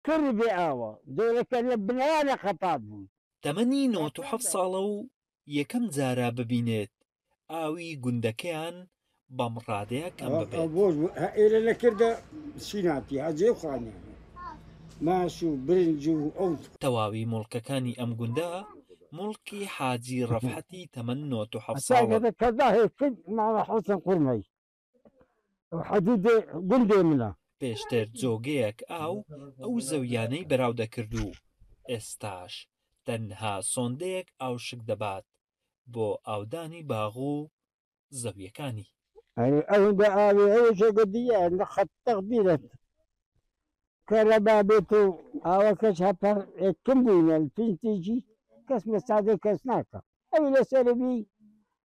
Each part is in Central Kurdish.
کڕی بێ ئاوە دۆلەکە لە بنەیانە قەپات بوون. تەمەنی 97 ساڵە و یەکەم جارە ببینێت ئاوی گوندەکەیان بەم ڕادەیە کەم ببێت. ئێرە نەکردە سیناتی هەجێ و خانیان ماس و برنج و ئەو. تەواوی موڵکەکانی ئەم گوندە موڵکی حاجی ڕەفحەتی تەمەن 97 ساڵن. حدودێ گوندێ منە. پێشتر جۆگەیەک ئاو ئەو زەویانەی بەراو دەکرد و ئێستاش تەنها سۆندەیەک ئاو شک دەبات بۆ ئاودانی باغ و زەویەکانی. ئەوەندە ئاوی هەیە جۆگە دیە نەخەت تەقدیرەت کەرەبا بێت و ئاوەکەش هەپەر کم بووینە پینتێکی کەس مەسادە کەس ناکە ئەوی لەسەربی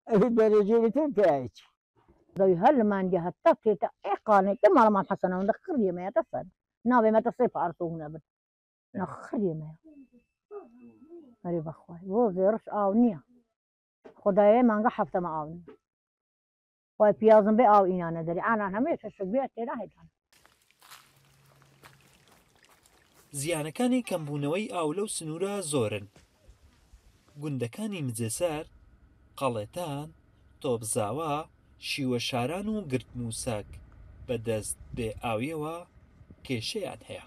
ئەوی دەرەجێ تر پیاچی. زەوی هەر لە مانگی هەتا تێتە ئێ قانێ کە ماڵمان حەسەنەوەندە خڕیەمەیە تەسەر ناوێ مەتە سێ پارسۆ هونە بن نەخڕیەمەیە ئەرێ بەخوای بۆ زێڕش ئاو نییە خدایە مانگە هەفتەمە ئاو نییە خۆی پیازم بێ ئاو ئینانە دەری ئانان هەمووی تەشک بێ تێدا هێتان. زیانەکانی کەمبوونەوەی ئاو لەو سنوورە زۆرن. گوندەکانی مجێسەر، قەڵێتان، تۆپزاوا، شیوەشاران و گرتموسەک بە دەست بێ ئاویەوە کێشەیان هەیە.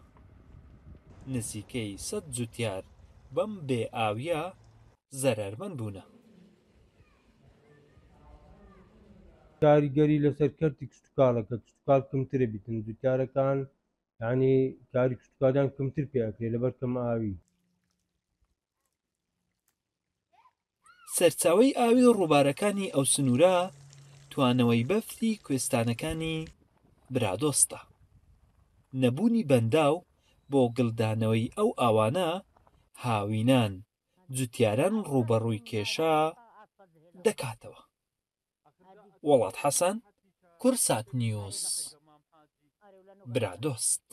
نزیکەی 100 جوتیار بەم بێ ئاویە زەرەرمەند بوونە. کاریگەری لەسەر کەرتی کشتتوکاڵە کە کشتتوکاڵ کەمترە بیتن جوتیارەکان یعنی کاری کشتتوکالیان کەمتر پێ ئەکرێ لەبەر کەم ئاوی. سەرچاوەی ئاوی ڕووبارەکانی ئەو سنوورە توانەوەی بەفری کوێستانەکانی برادۆستە. نەبوونی بەنداو بۆ گلدانەوەی ئەو ئاوانە هاوینان جوتیاران ڕووبەڕووی کێشە دەکاتەوە. وەڵات حەسەن، کوردسات نیوز، برادۆست.